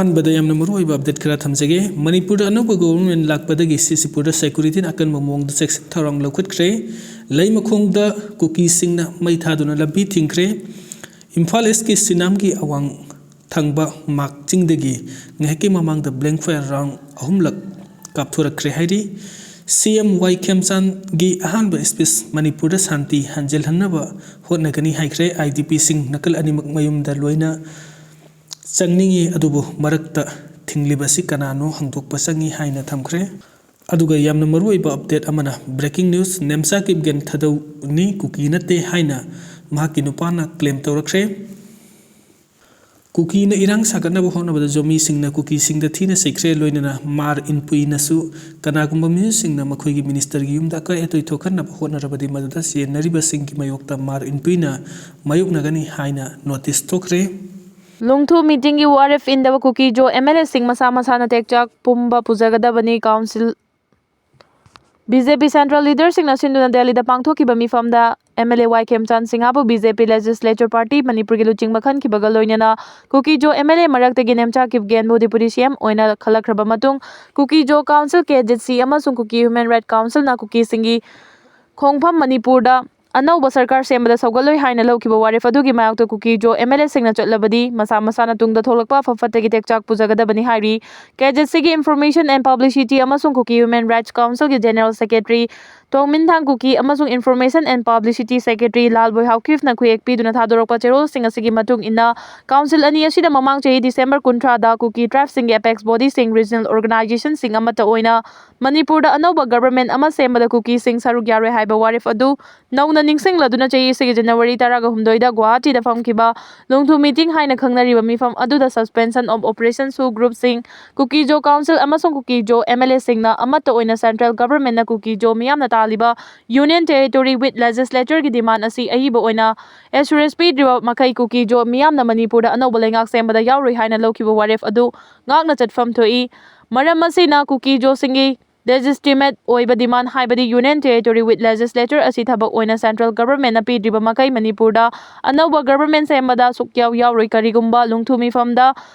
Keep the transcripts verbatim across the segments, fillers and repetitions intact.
ꯑꯍꯥꯟꯕꯗ ꯌꯥꯝꯅ ꯃꯔꯨꯑꯣꯏꯕ ꯑꯞꯗꯦꯠ ꯈꯔ ꯊꯝꯖꯒꯦ꯫ ꯃꯅꯤꯄꯨꯔꯗ ꯑꯅꯧꯕ ꯒꯣꯚꯔꯟꯃꯦꯟꯠ ꯂꯥꯛꯄꯗꯒꯤ ꯁꯤ ꯁꯤ ꯄꯨꯔꯗ ꯁꯦꯀ꯭ꯌꯨꯔꯤꯇꯤꯅ ꯑꯀꯟꯕ ꯃꯑꯣꯡꯗ ꯆꯦꯛꯁꯤꯟ ꯊꯧꯔꯥꯡ ꯂꯧꯈꯠꯈ꯭ꯔꯦ꯫ ꯂꯩꯃꯈꯣꯡꯗ ꯀꯨꯀꯤꯁꯤꯡꯅ ꯃꯩ ꯊꯥꯗꯨꯅ ꯂꯝꯕꯤ ꯊꯤꯡꯈ꯭ꯔꯦ꯫ ꯏꯝꯐꯥꯜ ꯏꯁꯀꯤ ꯁꯤꯅꯥꯝꯒꯤ ꯑꯋꯥꯡ ꯊꯪꯕ ꯃꯥꯛ ꯆꯤꯡꯗꯒꯤ ꯉꯥꯏꯍꯥꯛꯀꯤ ꯃꯃꯥꯡꯗ ꯕ꯭ꯂꯦꯡ ꯐꯥꯌꯔ ꯔꯥꯎꯟ ꯑꯍꯨꯝꯂꯛ ꯀꯥꯞꯊꯣꯔꯛꯈ꯭ꯔꯦ ꯍꯥꯏꯔꯤ꯫ ꯁꯤ ꯑꯦꯝ ꯋꯥꯏ ꯈꯦꯝꯆꯥꯟꯒꯤ ꯑꯍꯥꯟꯕ ꯁ꯭ꯄꯤꯆ ꯃꯅꯤꯄꯨꯔꯗ ꯁꯥꯟꯇꯤ ꯍꯟꯖꯤꯜꯍꯟꯅꯕ ꯍꯣꯠꯅꯒꯅꯤ ꯍꯥꯏꯈ꯭ꯔꯦ꯫ ꯑꯥꯏ ꯗꯤ ꯄꯤꯁꯤꯡ ꯅꯥꯀꯜ ꯑꯅꯤꯃꯛ ꯃꯌꯨꯝꯗ ꯂꯣꯏꯅ ꯆꯪꯅꯤꯡꯏ, ꯑꯗꯨꯕꯨ ꯃꯔꯛꯇ ꯊꯤꯡꯂꯤꯕꯁꯤ ꯀꯅꯥꯅꯣ ꯍꯪꯗꯣꯛꯄ ꯆꯪꯏ ꯍꯥꯏꯅ ꯊꯝꯈ꯭ꯔꯦ꯫ ꯑꯗꯨꯒ ꯌꯥꯝꯅ ꯃꯔꯨꯑꯣꯏꯕ ꯑꯞꯗꯦꯠ ꯑꯃꯅ, ꯕ꯭ꯔꯦꯀꯤꯡ ꯅ꯭ꯌꯨꯁ, ꯅꯦꯝꯆꯥ ꯀꯤꯞꯒꯦꯟ ꯊꯥꯗꯧꯅꯤ, ꯀꯨꯀꯤ ꯅꯠꯇꯦ ꯍꯥꯏꯅ ꯃꯍꯥꯛꯀꯤ ꯅꯨꯄꯥꯅ ꯀ꯭ꯂꯦꯝ ꯇꯧꯔꯛꯈ꯭ꯔꯦ꯫ ꯀꯨꯀꯤꯅ ꯏꯔꯥꯡ ꯁꯥꯒꯠꯅꯕ ꯍꯣꯠꯅꯕꯗ ꯖꯣꯃꯤꯁꯤꯡꯅ ꯀꯨꯀꯤꯁꯤꯡꯗ ꯊꯤꯅ ꯆꯩꯈ꯭ꯔꯦ, ꯂꯣꯏꯅꯅ ꯃꯥꯔ ꯏꯟꯄꯨꯏꯅꯁꯨ ꯀꯅꯥꯒꯨꯝꯕ ꯃꯤꯑꯣꯏꯁꯤꯡꯅ ꯃꯈꯣꯏꯒꯤ ꯃꯤꯅꯤꯁꯇꯔꯒꯤ ꯌꯨꯝꯗ ꯑꯀꯥꯏ ꯑꯇꯣꯏ ꯊꯣꯛꯍꯟꯅꯕ ꯍꯣꯠꯅꯔꯕꯗꯤ ꯃꯗꯨꯗ ꯆꯦꯟꯅꯔꯤꯕꯁꯤꯡꯒꯤ ꯃꯥꯌꯣꯛꯇ ꯃꯥꯔ ꯏꯟꯄꯨꯏꯅ ꯃꯥꯌꯣꯛꯅꯒꯅꯤ ꯍꯥꯏꯅ ꯅꯣꯇꯤꯁ ꯊꯣꯛꯈ꯭ꯔꯦ꯫ ꯂꯣꯡꯊꯨ ꯃꯤꯇꯤꯡꯒꯤ ꯋꯥꯔꯦꯞ ꯏꯟꯗꯕ ꯀꯨꯀꯤ ꯖꯣ ꯑꯦꯝ ꯑꯦꯜ ꯑꯦꯁꯤꯡ ꯃꯁꯥ ꯃꯁꯥꯅ ꯇꯦꯛꯆꯥꯛ ꯄꯨꯝꯕ ꯄꯨꯖꯒꯗꯕꯅꯤ꯫ Council B J P central ꯂꯤꯗꯔꯁꯤꯡꯅ ꯁꯤꯟꯗꯨꯅ ꯗꯦꯜꯂꯤꯗ ꯄꯥꯡꯊꯣꯛꯈꯤꯕ ꯃꯤꯐꯝꯗ M L A Y Khemchand ꯁꯤꯡꯍꯕꯨ B J P legislature party ꯃꯅꯤꯄꯨꯔꯒꯤ ꯂꯨꯆꯤꯡꯕ ꯈꯟꯈꯤꯕꯒ ꯂꯣꯏꯅꯅ ꯀꯨꯀꯤ ꯖꯣ ꯑꯦꯝ ꯑꯦꯜ ꯑꯦ ꯃꯔꯛꯇꯒꯤ ꯅꯦꯝꯆꯥ ꯀꯤꯞꯒꯦꯟꯕꯨ ꯗꯤꯄꯨꯇꯤ ꯁꯤ ꯑꯦꯝ ꯑꯣꯏꯅ ꯈꯜꯂꯛꯈ꯭ꯔꯕ ꯃꯇꯨꯡ ꯀꯨꯀꯤ ꯖꯣ ꯀꯥꯎꯟꯁꯤꯜ, ꯀꯦ ꯖꯦꯠ ꯁꯤ ꯑꯃꯁꯨꯡ ꯀꯨꯀꯤ ꯍ꯭ꯌꯨꯃꯦꯟ ꯔꯥꯏꯠ ꯀꯥꯎꯟꯁꯤꯜꯅ ꯀꯨꯀꯤꯁꯤꯡꯒꯤ ꯈꯣꯡꯐꯝ ꯃꯅꯤꯄꯨꯔꯗ ꯑꯅꯧꯕ ꯁꯔꯀꯥꯔ ꯁꯦꯝꯕꯗ ꯁꯧꯒꯠꯂꯣꯏ ꯍꯥꯏꯅ ꯂꯧꯈꯤꯕ ꯋꯥꯔꯦꯞ ꯑꯗꯨꯒꯤ ꯃꯥꯌꯣꯛꯇ ꯀꯨꯀꯤ ꯖꯣ ꯑꯦꯝ ꯑꯦꯜ ꯑꯦꯁꯤꯡꯅ ꯆꯠꯂꯕꯗꯤ ꯃꯁꯥ ꯃꯁꯥꯅ ꯇꯨꯡꯗ ꯊꯣꯛꯂꯛꯄ ꯑꯐ ꯐꯠꯇꯒꯤ ꯇꯦꯛꯆꯥꯛ ꯄꯨꯖꯒꯗꯕꯅꯤ ꯍꯥꯏꯔꯤ꯫ ꯀꯦ ꯖꯦꯠ ꯁꯤꯒꯤ ꯏꯟꯐꯣꯔꯃꯦꯁꯟ ꯑꯦꯟ ꯄꯕ꯭ꯂꯤꯁꯤꯇꯤ ꯑꯃꯁꯨꯡ ꯀꯨꯀꯤ ꯍ꯭ꯌꯨꯃꯦꯟ ꯔꯥꯏꯠꯁ ꯀꯥꯎꯟꯁꯤꯜꯒꯤ ꯖꯦꯅꯔꯦꯜ ꯁꯦꯀ꯭ꯔꯦꯇꯔꯤ ꯇꯣꯡꯃꯤꯟꯊꯥꯡ ꯀꯨꯀꯤ ꯑꯃꯁꯨꯡ ꯏꯟꯐꯣꯔꯃꯦꯁꯟ ꯑꯦꯟ ꯄꯕ꯭ꯂꯤꯁꯤꯇꯤ ꯁꯦꯀ꯭ꯔꯦꯇꯔꯤ ꯂꯥꯜꯕꯣꯏ ꯍꯥꯎꯀꯤꯞꯅ ꯈꯨꯌꯦꯛ ꯄꯤꯗꯨꯅ ꯊꯥꯗꯣꯔꯛꯄ ꯆꯦꯔꯣꯜꯁꯤꯡ ꯑꯁꯤꯒꯤ ꯃꯇꯨꯡ ꯏꯟꯅ, ꯀꯥꯎꯟꯁꯤꯜ ꯑꯅꯤ ꯑꯁꯤꯅ ꯃꯃꯥꯡ ꯆꯍꯤ ꯗꯤꯁꯦꯝꯕꯔ ꯀꯨꯟꯊ꯭ꯔꯥꯗ ꯀꯨꯀꯤ ꯇ꯭ꯔꯥꯏꯕꯁꯤꯡꯒꯤ ꯑꯦꯄꯦꯛꯁ ꯕꯣꯗꯤꯁꯤꯡ, ꯔꯤꯖꯅꯦꯜ ꯑꯣꯔꯒꯅꯥꯏꯖꯦꯁꯟꯁꯤꯡ ꯑꯃꯠꯇ ꯑꯣꯏꯅ ꯃꯅꯤꯄꯨꯔꯗ ꯑꯅꯧꯕ ꯒꯚꯔꯟꯃꯦꯟꯠ ꯑꯃ ꯁꯦꯝꯕꯗ ꯀꯨꯀꯤꯁꯤꯡ ꯁꯔꯨꯛ ꯌꯥꯔꯣꯏ ꯍꯥꯏꯕ ꯋꯥꯔꯦꯞ ꯑꯗꯨ ꯅꯧꯅ ꯅꯤꯡꯁꯤꯡꯂꯗꯨꯅ ꯆꯍꯤ ꯑꯁꯤꯒꯤ ꯖꯅꯋꯥꯔꯤ ꯇꯔꯥꯒ ꯍꯨꯝꯗꯣꯏꯗ ꯒꯨꯋꯥꯍꯥꯇꯤꯗ ꯐꯝꯈꯤꯕ ꯂꯣꯡꯊꯨ ꯃꯤꯇꯤꯡ ꯍꯥꯏꯅ ꯈꯪꯅꯔꯤꯕ ꯃꯤꯐꯝ ꯑꯗꯨꯗ suspension of ꯑꯣꯄꯔꯦꯁꯟꯁꯨ ꯒ꯭ꯔꯨꯞꯁꯤꯡ, Kuki Jo council ꯑꯃꯁꯨꯡ ꯀꯨꯀꯤ ꯖꯣ ꯑꯦꯝ ꯑꯦꯜ ꯑꯦꯁꯤꯡꯅ ꯑꯃꯠꯇ ꯑꯣꯏꯅ ꯁꯦꯟꯇ꯭ꯔꯦꯜ ꯒꯚꯔꯟꯃꯦꯟꯠꯅ ꯀꯨꯀꯤ ꯖꯣ ꯃꯤꯌꯥꯝꯅ ꯇꯥꯜꯂꯤꯕ ꯌꯨꯅꯤꯌꯟ ꯇꯦꯔꯤꯇꯣꯔꯤ ꯋꯤꯠ ꯂꯦꯖꯤꯁꯂꯦꯆꯔꯒꯤ ꯗꯤꯃꯥꯟ ꯑꯁꯤ ꯑꯏꯕ ꯑꯣꯏꯅ ꯑꯦꯁꯨꯔꯦꯟꯁ ꯄꯤꯗ꯭ꯔꯤꯕ ꯃꯈꯩ ꯀꯨꯀꯤ ꯖꯣ ꯃꯤꯌꯥꯝꯅ ꯃꯅꯤꯄꯨꯔꯗ ꯑꯅꯧꯕ ꯂꯩꯉꯥꯛ ꯁꯦꯝꯕꯗ ꯌꯥꯎꯔꯣꯏ ꯍꯥꯏꯅ ꯂꯧꯈꯤꯕ ꯋꯥꯔꯦꯞ ꯑꯗꯨ ꯉꯥꯛꯅ ꯆꯠꯐꯝ ꯊꯣꯛꯏ꯫ ꯃꯔꯝ ꯑꯁꯤꯅ ꯀꯨꯀꯤ ꯖꯣꯁꯤꯡꯒꯤ ꯂꯦꯖꯤꯁꯇꯤꯃꯦꯠ ꯑꯣꯏꯕ ꯗꯤꯃꯥꯟ, ꯍꯥꯏꯕꯗꯤ ꯌꯨꯅꯤꯌꯟ ꯇꯦꯔꯤꯇꯣꯔꯤ ꯋꯤꯠ ꯂꯦꯖꯤꯁꯂꯦꯆꯔ ꯑꯁꯤ ꯊꯕꯛ ꯑꯣꯏꯅ ꯁꯦꯟꯇ꯭ꯔꯦꯜ ꯒꯚꯔꯟꯃꯦꯟꯠꯅ ꯄꯤꯗ꯭ꯔꯤꯕ ꯃꯈꯩ ꯃꯅꯤꯄꯨꯔꯗ ꯑꯅꯧꯕ ꯒꯚꯔꯟꯃꯦꯟꯠ ꯁꯦꯝꯕꯗ ꯁꯨꯛꯌꯥꯎ ꯌꯥꯎꯔꯣꯏ꯫ ꯀꯔꯤꯒꯨꯝꯕ ꯂꯣꯡꯊꯨ ꯃꯤꯐꯝꯗ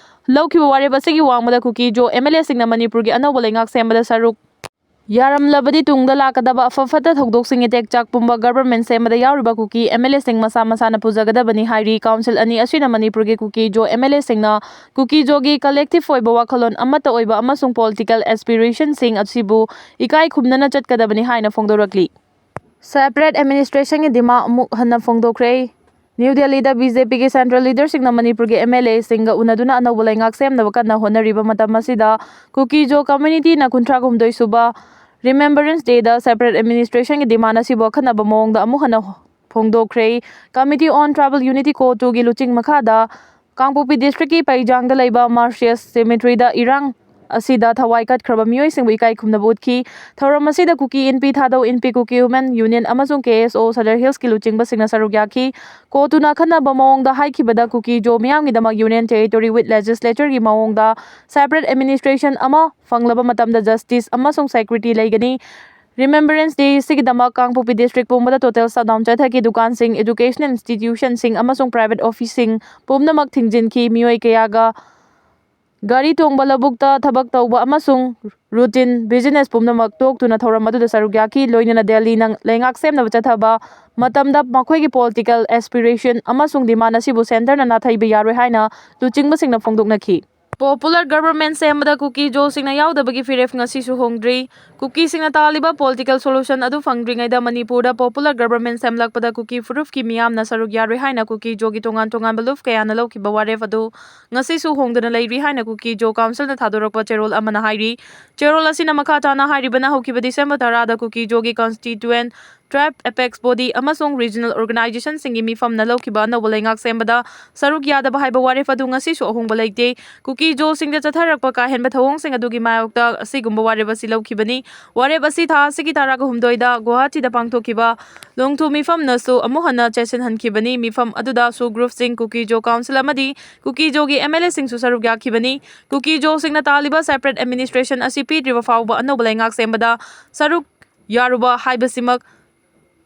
ꯂꯧꯈꯤꯕ ꯋꯥꯔꯦꯞ ꯑꯁꯤꯒꯤ ꯋꯥꯡꯃꯗ ꯀꯨꯀꯤ ꯖꯣ ꯑꯦꯝ ꯑꯦꯜ ꯑꯦꯁꯤꯡꯅ ꯃꯅꯤꯄꯨꯔꯒꯤ ꯑꯅꯧꯕ ꯂꯩꯉꯥꯛ ꯁꯦꯝꯕꯗ ꯁꯔꯨꯛ ꯌꯥꯔꯝꯂꯕꯗꯤ ꯇꯨꯡꯗ ꯂꯥꯛꯀꯗꯕ ꯑꯐ ꯐꯠꯇ ꯊꯧꯗꯣꯛꯁꯤꯡꯒꯤ ꯇꯦꯛꯆꯥꯛ ꯄꯨꯝꯕ ꯒꯚꯔꯟꯃꯦꯟꯠ ꯁꯦꯝꯕꯗ ꯌꯥꯎꯔꯤꯕ ꯀꯨꯀꯤ ꯑꯦꯝ ꯑꯦꯜ ꯑꯦꯁꯤꯡ ꯃꯁꯥ ꯃꯁꯥꯅ ꯄꯨꯖꯒꯗꯕꯅꯤ ꯍꯥꯏꯔꯤ꯫ ꯀꯥꯎꯟꯁꯤꯜ ꯑꯅꯤ ꯑꯁꯤꯅ ꯃꯅꯤꯄꯨꯔꯒꯤ ꯀꯨꯀꯤ ꯖꯣ ꯑꯦꯝ ꯑꯦꯜ ꯑꯦꯁꯤꯡꯅ ꯀꯨꯀꯤ ꯖꯣꯒꯤ ꯀꯂꯦꯛꯇꯤꯚ ꯑꯣꯏꯕ ꯋꯥꯈꯜꯂꯣꯟ ꯑꯃꯠꯇ ꯑꯣꯏꯕ ꯑꯃꯁꯨꯡ ꯄꯣꯂꯤꯇꯤꯀꯦꯜ ꯑꯦꯁꯄꯤꯔꯦꯁꯟꯁꯤꯡ ꯑꯁꯤꯕꯨ ꯏꯀꯥꯏ ꯈꯨꯝꯅꯅ ꯆꯠꯀꯗꯕꯅꯤ ꯍꯥꯏꯅ ꯐꯣꯡꯗꯣꯔꯛꯂꯤ꯫ ꯁꯦꯄꯔꯦꯠ ꯑꯦꯗꯃꯤꯅꯤꯁꯇ꯭ꯔꯦꯁꯟꯒꯤ ꯗꯤꯃꯥꯟ ꯑꯃꯨꯛ ꯍꯟꯅ ꯐꯣꯡꯗꯣꯛꯈ꯭ꯔꯦ꯫ ꯅ꯭ꯌꯨ ꯗꯦꯜꯂꯤꯗ ꯕꯤ ꯖꯦ ꯄꯤꯒꯤ ꯁꯦꯟꯇ꯭ꯔꯦꯜ ꯂꯤꯗꯔꯁꯤꯡꯅ ꯃꯅꯤꯄꯨꯔꯒꯤ ꯑꯦꯝ ꯑꯦꯜ ꯑꯦꯁꯤꯡꯒ ꯎꯅꯗꯨꯅ ꯑꯅꯧꯕ ꯂꯩꯉꯥꯛ ꯁꯦꯝꯅꯕ ꯀꯟꯅ ꯍꯣꯠꯅꯔꯤꯕ ꯃꯇꯝ ꯑꯁꯤꯗ, ꯀꯨꯀꯤ ꯖꯣ ꯀꯝꯃ꯭ꯌꯨꯅꯤꯇꯤꯅ ꯀꯨꯟꯊ꯭ꯔꯥ ꯍꯨꯝꯗꯣꯏ ꯁꯨꯕ ꯔꯤꯃꯦꯝꯕꯔꯦꯟꯁ ꯗꯦꯗ ꯁꯦꯄꯔꯦꯠ ꯑꯦꯗꯃꯤꯅꯤꯁꯇ꯭ꯔꯦꯁꯟꯒꯤ ꯗꯤꯃꯥꯟ ꯑꯁꯤꯕꯨ ꯑꯈꯟꯅꯕ ꯃꯑꯣꯡꯗ ꯑꯃꯨꯛ ꯍꯟꯅ ꯐꯣꯡꯗꯣꯛꯈ꯭ꯔꯦ꯫ Committee on Tribal Unity ꯀꯣ ꯇꯨꯒꯤ ꯂꯨꯆꯤꯡ ꯃꯈꯥꯗ ꯀꯥꯡꯄꯣꯛꯄꯤ ꯗꯤꯁꯇ꯭ꯔꯤꯛꯀꯤ ꯄꯩꯖꯥꯡꯗ ꯂꯩꯕ ꯃꯥꯔꯁꯤꯌꯁ ꯁꯦꯃꯤꯇ꯭ꯔꯤꯗ ꯏꯔꯥꯡ ꯑꯁꯤꯗ ꯊꯋꯥꯏ ꯀꯠꯈ꯭ꯔꯕ ꯃꯤꯑꯣꯏꯁꯤꯡꯕꯨ ꯏꯀꯥꯏ ꯈꯨꯝꯅꯕ ꯎꯠꯈꯤ꯫ ꯊꯧꯔꯝ ꯑꯁꯤꯗ ꯀꯨꯀꯤ ꯏꯟꯄꯤ ꯊꯥꯗꯧ, ꯏꯟꯄꯤ ꯀꯨꯀꯤ ꯋꯨꯃꯦꯟ ꯌꯨꯅꯤꯌꯟ ꯑꯃꯁꯨꯡ ꯀꯦ ꯑꯦꯁ ꯑꯣ ꯁꯗꯔ ꯍꯤꯜꯁꯀꯤ ꯂꯨꯆꯤꯡꯕꯁꯤꯡꯅ ꯁꯔꯨꯛ ꯌꯥꯈꯤ꯫ ꯀꯣ ꯇꯨꯅ ꯑꯈꯟꯅꯕ ꯃꯑꯣꯡꯗ ꯍꯥꯏꯈꯤꯕꯗ, ꯀꯨꯀꯤ ꯖꯣ ꯃꯤꯌꯥꯝꯒꯤꯗꯃꯛ ꯌꯨꯅꯤꯌꯟ ꯇꯦꯔꯤꯇꯣꯔꯤ ꯋꯤꯠ ꯂꯦꯖꯤꯁꯂꯦꯆꯔꯒꯤ ꯃꯑꯣꯡꯗ ꯁꯦꯄꯔꯦꯠ ꯑꯦꯗꯃꯤꯅꯤꯁꯇ꯭ꯔꯦꯁꯟ ꯑꯃ ꯐꯪꯂꯕ ꯃꯇꯝꯗ ꯖꯁꯇꯤꯁ ꯑꯃꯁꯨꯡ ꯁꯦꯀ꯭ꯌꯨꯔꯤꯇꯤ ꯂꯩꯒꯅꯤ꯫ ꯔꯤꯃꯦꯝꯕꯔꯦꯟꯁ ꯗꯦ ꯑꯁꯤꯒꯤꯗꯃꯛ ꯀꯥꯡꯄꯣꯛꯄꯤ ꯗꯤꯁꯇ꯭ꯔꯤꯛ ꯄꯨꯝꯕꯗ ꯇꯣꯇꯦꯜ ꯁꯠꯗꯥꯎꯟ ꯆꯠꯊꯈꯤ꯫ ꯗꯨꯀꯥꯟꯁꯤꯡ, ꯑꯦꯖꯨꯀꯦꯁꯅꯦꯜ ꯏꯟꯁꯇꯤꯇ꯭ꯌꯨꯁꯟꯁꯤꯡ ꯑꯃꯁꯨꯡ ꯄ꯭ꯔꯥꯏꯚꯦꯠ ꯑꯣꯐꯤꯁꯁꯤꯡ ꯄꯨꯝꯅꯃꯛ ꯊꯤꯡꯖꯤꯟꯈꯤ꯫ ꯃꯤꯑꯣꯏ ꯀꯌꯥꯒ ꯒꯥꯔꯤ ꯇꯣꯡꯕ, ꯂꯧꯕꯨꯛꯇ ꯊꯕꯛ ꯇꯧꯕ ꯑꯃꯁꯨꯡ ꯔꯨꯇꯤꯟ ꯕꯤꯖꯤꯅꯦꯁ ꯄꯨꯝꯅꯃꯛ ꯇꯣꯛꯇꯨꯅ ꯊꯧꯔꯝ ꯑꯗꯨꯗ ꯁꯔꯨꯛ ꯌꯥꯈꯤ꯫ ꯂꯣꯏꯅꯅ ꯗꯦꯜꯂꯤꯅ ꯂꯩꯉꯥꯛ ꯁꯦꯝꯅꯕ ꯆꯠꯊꯕ ꯃꯇꯝꯗ ꯃꯈꯣꯏꯒꯤ ꯄꯣꯂꯤꯇꯤꯀꯦꯜ ꯑꯦꯁꯄꯤꯔꯦꯁꯟ ꯑꯃꯁꯨꯡ ꯗꯤꯃꯥꯟ ꯑꯁꯤꯕꯨ ꯁꯦꯟꯇꯔꯅ ꯅꯥꯊꯩꯕ ꯌꯥꯔꯣꯏ ꯍꯥꯏꯅ ꯂꯨꯆꯤꯡꯕꯁꯤꯡꯅ ꯐꯣꯡꯗꯣꯛꯅꯈꯤ꯫ ꯄꯣꯄꯨꯂꯔ ꯒꯚꯔꯟꯃꯦꯟꯠ ꯁꯦꯝꯕꯗ ꯀꯨꯀꯤ ꯖꯣꯁꯤꯡꯅ ꯌꯥꯎꯗꯕꯒꯤ ꯐꯤꯔꯦꯞ ꯉꯁꯤꯁꯨ ꯍꯣꯡꯗ꯭ꯔꯤ꯫ ꯀꯨꯀꯤꯁꯤꯡꯅ ꯇꯥꯜꯂꯤꯕ ꯄꯣꯂꯤꯇꯤꯀꯦꯜ ꯁꯣꯂꯨꯁꯟ ꯑꯗꯨ ꯐꯪꯗ꯭ꯔꯤꯉꯩꯗ ꯃꯅꯤꯄꯨꯔꯗ ꯄꯣꯄꯨꯂꯔ ꯒꯚꯔꯟꯃꯦꯟꯠ ꯁꯦꯝꯂꯛꯄꯗ ꯀꯨꯀꯤ ꯐꯨꯔꯨꯞꯀꯤ ꯃꯤꯌꯥꯝꯅ ꯁꯔꯨꯛ ꯌꯥꯔꯣꯏ ꯍꯥꯏꯅ ꯀꯨꯀꯤ ꯖꯣꯒꯤ ꯇꯣꯉꯥꯟ ꯇꯣꯉꯥꯟꯕ ꯂꯨꯞ ꯀꯌꯥꯅ ꯂꯧꯈꯤꯕ ꯋꯥꯔꯦꯞ ꯑꯗꯨ ꯉꯁꯤꯁꯨ ꯍꯣꯡꯗꯅ ꯂꯩꯔꯤ ꯍꯥꯏꯅ ꯀꯨꯀꯤ ꯖꯣ ꯀꯥꯎꯟꯁꯤꯜꯅ ꯊꯥꯗꯣꯔꯛꯄ ꯆꯦꯔꯣꯜ ꯑꯃꯅ ꯍꯥꯏꯔꯤ꯫ ꯆꯦꯔꯣꯜ ꯑꯁꯤꯅ ꯃꯈꯥ ꯇꯥꯅ ꯍꯥꯏꯔꯤꯕꯅ, ꯍꯧꯈꯤꯕ ꯗꯤꯁꯦꯝꯕꯔ ꯇꯔꯥꯗ ꯀꯨꯀꯤ ꯖꯣꯒꯤ ꯀꯟꯁꯇꯤꯇ꯭ꯌꯨꯑꯦꯟꯠ ꯇ꯭ꯔꯥꯏꯕ ꯑꯦꯄꯦꯛꯁ ꯕꯣꯗꯤ ꯑꯃꯁꯨꯡ ꯔꯤꯖꯅꯦꯜ ꯑꯣꯔꯒꯅꯥꯏꯖꯦꯁꯟꯁꯤꯡꯒꯤ ꯃꯤꯐꯝꯅ ꯂꯧꯈꯤꯕ ꯑꯅꯧꯕ ꯂꯩꯉꯥꯛ ꯁꯦꯝꯕꯗ ꯁꯔꯨꯛ ꯌꯥꯗꯕ ꯍꯥꯏꯕ ꯋꯥꯔꯦꯞ ꯑꯗꯨ ꯉꯁꯤꯁꯨ ꯑꯍꯣꯡꯕ ꯂꯩꯇꯦ꯫ ꯀꯨꯀꯤ ꯖꯣꯁꯤꯡꯗ ꯆꯠꯊꯔꯛꯄ ꯀꯥ ꯍꯦꯟꯕ ꯊꯧꯑꯣꯡꯁꯤꯡ ꯑꯗꯨꯒꯤ ꯃꯥꯌꯣꯛꯇ ꯑꯁꯤꯒꯨꯝꯕ ꯋꯥꯔꯦꯞ ꯑꯁꯤ ꯂꯧꯈꯤꯕꯅꯤ꯫ ꯋꯥꯔꯦꯞ ꯑꯁꯤ ꯊꯥ ꯑꯁꯤꯒꯤ ꯇꯔꯥꯒ ꯍꯨꯝꯗꯣꯏꯗ ꯒꯨꯋꯥꯍꯥꯇꯤꯗ ꯄꯥꯡꯊꯣꯛꯈꯤꯕ ꯂꯣꯡꯊꯨ ꯃꯤꯐꯝꯅꯁꯨ ꯑꯃꯨꯛ ꯍꯟꯅ ꯆꯦꯠꯁꯤꯟꯍꯟꯈꯤꯕꯅꯤ꯫ ꯃꯤꯐꯝ ꯑꯗꯨꯗ ꯁꯨ ꯒ꯭ꯔꯨꯞꯁꯤꯡ, ꯀꯨꯀꯤ ꯖꯣ ꯀꯥꯎꯟꯁꯤꯜ ꯑꯃꯗꯤ ꯀꯨꯀꯤ ꯖꯣꯒꯤ ꯑꯦꯝ ꯑꯦꯜ ꯑꯦꯁꯤꯡꯁꯨ ꯁꯔꯨꯛ ꯌꯥꯈꯤꯕꯅꯤ꯫ ꯀꯨꯀꯤ ꯖꯣꯁꯤꯡꯅ ꯇꯥꯜꯂꯤꯕ ꯁꯦꯄꯔꯦꯠ ꯑꯦꯗꯃꯤꯅꯤꯁꯇ꯭ꯔꯦꯁꯟ ꯑꯁꯤ ꯄꯤꯗ꯭ꯔꯤꯕ ꯐꯥꯎꯕ ꯑꯅꯧꯕ ꯂꯩꯉꯥꯛ ꯁꯦꯝꯕꯗ ꯁꯔꯨꯛ ꯌꯥꯔꯨꯕ ꯍꯥꯏꯕꯁꯤꯃꯛ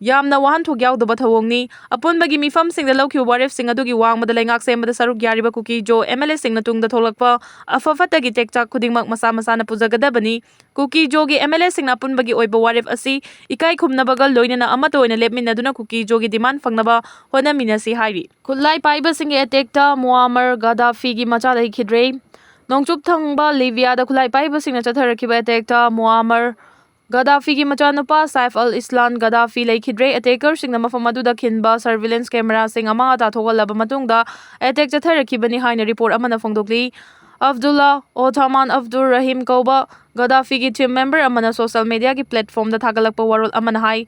ꯌꯥꯝꯅ ꯋꯥꯍꯟꯊꯣꯛ ꯌꯥꯎꯗꯕ ꯊꯧꯑꯣꯡꯅꯤ꯫ ꯑꯄꯨꯟꯕꯒꯤ ꯃꯤꯐꯝꯁꯤꯡꯗ ꯂꯧꯈꯤꯕ ꯋꯥꯔꯦꯞꯁꯤꯡ ꯑꯗꯨꯒꯤ ꯋꯥꯡꯃꯗ ꯂꯩꯉꯥꯛ ꯁꯦꯝꯕꯗ ꯁꯔꯨꯛ ꯌꯥꯔꯤꯕ ꯀꯨꯀꯤ ꯖꯣ ꯑꯦꯝ ꯑꯦꯜ ꯑꯦꯁꯤꯡꯅ ꯇꯨꯡꯗ ꯊꯣꯛꯂꯛꯄ ꯑꯐ ꯐꯠꯇꯒꯤ ꯇꯦꯛꯆꯥꯛ ꯈꯨꯗꯤꯡꯃꯛ ꯃꯁꯥ ꯃꯁꯥꯅ ꯄꯨꯖꯒꯗꯕꯅꯤ꯫ ꯀꯨꯀꯤ ꯖꯣꯒꯤ ꯑꯦꯝ ꯑꯦꯜ ꯑꯦꯁꯤꯡꯅ ꯑꯄꯨꯟꯕꯒꯤ ꯑꯣꯏꯕ ꯋꯥꯔꯦꯞ ꯑꯁꯤ ꯏꯀꯥꯏ ꯈꯨꯝꯅꯕꯒ ꯂꯣꯏꯅꯅ ꯑꯃꯠꯇ ꯑꯣꯏꯅ ꯂꯦꯞꯃꯤꯟꯅꯗꯨꯅ ꯀꯨꯀꯤ ꯖꯣꯒꯤ ꯗꯤꯃꯥꯟ ꯐꯪꯅꯕ ꯍꯣꯠꯅꯃꯤꯟꯅꯁꯤ ꯍꯥꯏꯔꯤ꯫ ꯈꯨꯠꯂꯥꯏ ꯄꯥꯏꯕꯁꯤꯡꯒꯤ ꯑꯦꯇꯦꯛꯇ ꯃꯨꯑꯥꯃꯔ ꯒꯗꯥꯐꯤꯒꯤ ꯃꯆꯥ ꯂꯩꯈꯤꯗ꯭ꯔꯦ꯫ ꯅꯣꯡꯆꯨꯞ ꯊꯪꯕ ꯂꯤꯕꯤꯌꯥꯗ ꯈꯨꯠꯂꯥꯏ ꯄꯥꯏꯕꯁꯤꯡꯅ ꯆꯠꯊꯔꯛꯈꯤꯕ ꯑꯦꯇꯦꯛꯇ ꯃꯨꯑꯥꯃꯔ ꯒꯗꯥꯐꯤꯒꯤ ꯃꯆꯥꯅꯨꯄꯥ ꯁꯥꯏꯐ ꯑꯜ ꯏꯁꯂꯥꯟ ꯒꯗꯥꯐꯤ ꯂꯩꯈꯤꯗ꯭ꯔꯦ꯫ ꯑꯦꯇꯦꯀꯔꯁꯤꯡꯅ ꯃꯐꯝ ꯑꯗꯨꯗ ꯈꯤꯟꯕ ꯁꯔꯚꯤꯂꯦꯟꯁ ꯀꯦꯃꯦꯔꯥꯁꯤꯡ ꯑꯃ ꯇꯥꯊꯣꯛꯍꯜꯂꯕ ꯃꯇꯨꯡꯗ ꯑꯦꯇꯦꯛ ꯆꯠꯊꯔꯛꯈꯤꯕꯅꯤ ꯍꯥꯏꯅ ꯔꯤꯄꯣꯔꯠ ꯑꯃꯅ ꯐꯣꯡꯗꯣꯛꯂꯤ꯫ ꯑꯕꯗꯨꯜꯂꯥ ꯑꯣꯊꯥꯃꯥꯟ ꯑꯕꯗꯨꯜ ꯔꯍꯤꯝ ꯀꯧꯕ ꯒꯗꯥꯐꯤꯒꯤ ꯇꯤꯝ ꯃꯦꯝꯕꯔ ꯑꯃꯅ ꯁꯣꯁꯤꯌꯦꯜ ꯃꯤꯗꯤꯌꯥꯒꯤ ꯄ꯭ꯂꯦꯠꯐꯣꯝꯗ ꯊꯥꯒꯠꯂꯛꯄ ꯋꯥꯔꯣꯜ ꯑꯃꯅ ꯍꯥꯏ,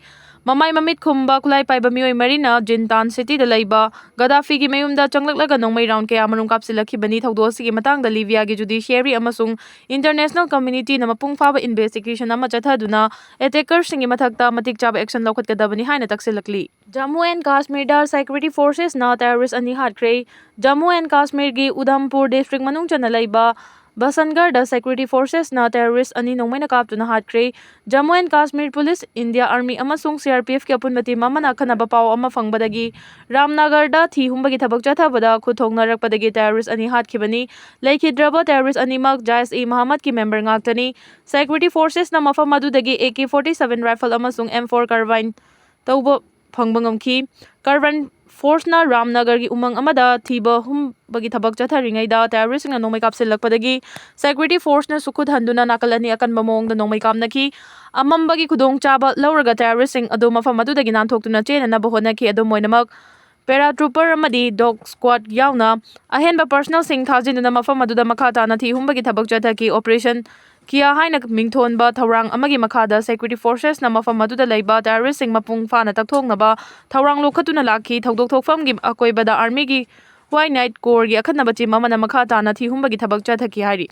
ꯃꯃꯥꯏ ꯃꯃꯤꯠ ꯈꯨꯝꯕ ꯈꯨꯠꯂꯥꯏ ꯄꯥꯏꯕ ꯃꯤꯑꯣꯏ ꯃꯔꯤꯅ ꯖꯤꯟꯇꯥꯟ ꯁꯤꯇꯤꯗ ꯂꯩꯕ ꯒꯗꯥꯐꯤꯒꯤ ꯃꯌꯨꯝꯗ ꯆꯪꯂꯛꯂꯒ ꯅꯣꯡꯃꯩ ꯔꯥꯎꯟ ꯀꯌꯥ ꯑꯃꯔꯣꯝ ꯀꯥꯞꯁꯤꯜꯂꯛꯈꯤꯕꯅꯤ꯫ ꯊꯧꯗꯣꯛ ꯑꯁꯤꯒꯤ ꯃꯇꯥꯡꯗ ꯂꯤꯕꯤꯌꯥꯒꯤ ꯖꯨꯗꯤꯁꯤꯌꯔꯤ ꯑꯃꯁꯨꯡ ꯏꯟꯇꯔꯅꯦꯁꯅꯦꯜ ꯀꯝꯃ꯭ꯌꯨꯅꯤꯇꯤꯅ ꯃꯄꯨꯡ ꯐꯥꯕ ꯏꯟꯚꯦꯁꯇꯤꯒꯦꯁꯟ ꯑꯃ ꯆꯠꯊꯗꯨꯅ ꯑꯦꯇꯦꯀꯔꯁꯤꯡꯒꯤ ꯃꯊꯛꯇ ꯃꯇꯤꯛ ꯆꯥꯕ ꯑꯦꯛꯁꯟ ꯂꯧꯈꯠꯀꯗꯕꯅꯤ ꯍꯥꯏꯅ ꯇꯛꯁꯤꯜꯂꯛꯂꯤ꯫ ꯖꯝꯃꯨ ꯑꯦꯟ ꯀꯥꯁꯃꯤꯔꯗ ꯁꯦꯀ꯭ꯌꯨꯔꯤꯇꯤ ꯐꯣꯔꯁꯦꯁꯅ ꯇꯦꯔꯣꯔꯤꯁ ꯑꯅꯤ ꯍꯥꯠꯈ꯭ꯔꯦ꯫ ꯖꯝꯃꯨ ꯑꯦꯟ ꯀꯥꯁꯃꯤꯔꯒꯤ ꯎꯙꯝꯄꯨꯔ ꯗꯤꯁꯇ꯭ꯔꯤꯛ ꯃꯅꯨꯡ ꯆꯟꯅ ꯂꯩꯕ ꯕꯁꯟꯒꯔꯗ ꯁꯦꯀ꯭ꯌꯨꯔꯤꯇꯤ ꯐꯣꯔꯁꯦꯁꯅ ꯇꯦꯔꯣꯔꯤꯁ ꯑꯅꯤ ꯅꯣꯡꯃꯩꯅ ꯀꯥꯞꯇꯨꯅ ꯍꯥꯠꯈ꯭ꯔꯦ꯫ Jammu and Kashmir police, India army ꯑꯃꯁꯨꯡ ꯁꯤ ꯑꯥꯔ ꯄꯤ ꯑꯦꯐꯀꯤ ꯑꯄꯨꯟꯕ ꯇꯤꯝ ꯑꯃꯅ ꯑꯈꯟꯅꯕ ꯄꯥꯎ ꯑꯃ ꯐꯪꯕꯗꯒꯤ ꯔꯥꯝꯅꯒꯔꯗ ꯊꯤ ꯍꯨꯝꯕꯒꯤ ꯊꯕꯛ ꯆꯠꯊꯕꯗ ꯈꯨꯠ ꯊꯣꯛꯅꯔꯛꯄꯗꯒꯤ ꯇꯦꯔꯣꯔꯤꯁ ꯑꯅꯤ ꯍꯥꯠꯈꯤꯕꯅꯤ꯫ ꯂꯩꯈꯤꯗ꯭ꯔꯕ ꯇꯦꯔꯣꯔꯤꯁ ꯑꯅꯤꯃꯛ ꯖꯥꯏꯁ ꯏ ꯃꯍꯝꯃꯗꯀꯤ ꯃꯦꯝꯕꯔ ꯉꯥꯛꯇꯅꯤ꯫ ꯁꯦꯀ꯭ꯌꯨꯔꯤꯇꯤ ꯐꯣꯔꯁꯦꯁꯅ ꯃꯐꯝ ꯑꯗꯨꯗꯒꯤ A K forty seven rifle ꯑꯃꯁꯨꯡ ꯑꯦꯝ ꯐꯣꯔ ꯀꯥꯔꯕꯥꯏꯟ ꯇꯧꯕ ꯐꯪꯕ ꯉꯝꯈꯤ꯫ ꯀꯥꯔꯕꯥꯏꯟ ꯐꯣꯔꯁꯅ ꯔꯥꯝꯅꯒꯔꯒꯤ ꯎꯃꯪ ꯑꯃꯗ ꯊꯤꯕ ꯍꯨꯝꯕꯒꯤ ꯊꯕꯛ ꯆꯠꯊꯔꯤꯉꯩꯗ ꯇꯦꯔꯣꯔꯤꯁꯁꯤꯡꯅ ꯅꯣꯡꯃꯩ ꯀꯥꯞꯁꯤꯜꯂꯛꯄꯗꯒꯤ ꯁꯦꯀ꯭ꯌꯨꯔꯤꯇꯤ ꯐꯣꯔꯁꯅꯁꯨ ꯈꯨꯠ ꯍꯟꯗꯨꯅ ꯅꯥꯀꯜ ꯑꯅꯤ ꯑꯀꯟꯕ ꯃꯑꯣꯡꯗ ꯅꯣꯡꯃꯩ ꯀꯥꯞꯅꯈꯤ꯫ ꯑꯃꯝꯕꯒꯤ ꯈꯨꯗꯣꯡꯆꯥꯕ ꯂꯧꯔꯒ ꯇꯦꯔꯣꯔꯤꯁꯁꯤꯡ ꯑꯗꯨ ꯃꯐꯝ ꯑꯗꯨꯗꯒꯤ ꯅꯥꯟꯊꯣꯛꯇꯨꯅ ꯆꯦꯟꯅꯅꯕ ꯍꯣꯠꯅꯈꯤ꯫ ꯑꯗꯨꯝ ꯑꯣꯏꯅꯃꯛ, ꯄꯦꯔꯥꯇ꯭ꯔꯨꯄꯔ ꯑꯃꯗꯤ ꯗꯣꯒ ꯁ꯭ꯀ꯭ꯋꯥꯗ ꯌꯥꯎꯅ ꯑꯍꯦꯟꯕ ꯄꯔꯁꯅꯦꯜꯁꯤꯡ ꯊꯥꯖꯤꯟꯗꯨꯅ ꯃꯐꯝ ꯑꯗꯨꯗ ꯃꯈꯥ ꯇꯥꯅ ꯊꯤ ꯍꯨꯝꯕꯒꯤ ꯊꯕꯛ ꯆꯠꯊꯈꯤ꯫ ꯑꯣꯄꯔꯦꯁꯟ ꯀꯤꯌꯥ ꯍꯥꯏꯅ ꯃꯤꯡꯊꯣꯟꯕ ꯊꯧꯔꯥꯡ ꯑꯃꯒꯤ ꯃꯈꯥꯗ ꯁꯦꯀ꯭ꯌꯨꯔꯤꯇꯤ ꯐꯣꯔꯁꯦꯁꯅ ꯃꯐꯝ ꯑꯗꯨꯗ ꯂꯩꯕ ꯇꯦꯔꯣꯔꯤꯁꯁꯤꯡ ꯃꯄꯨꯡ ꯐꯥꯅ ꯇꯛꯊꯣꯛꯅꯕ ꯊꯧꯔꯥꯡ ꯂꯧꯈꯠꯇꯨꯅ ꯂꯥꯛꯈꯤ꯫ ꯊꯧꯗꯣꯛ ꯊꯣꯛꯐꯝꯒꯤ ꯑꯀꯣꯏꯕꯗ ꯑꯥꯔꯃꯤꯒꯤ ꯋꯥꯏ ꯅꯥꯏꯠ ꯀꯣꯔꯒꯤ ꯑꯈꯟꯅꯕ ꯇꯤꯝ ꯑꯃꯅ ꯃꯈꯥ ꯇꯥꯅ ꯊꯤ ꯍꯨꯝꯕꯒꯤ ꯊꯕꯛ ꯆꯠꯊꯈꯤ ꯍꯥꯏꯔꯤ꯫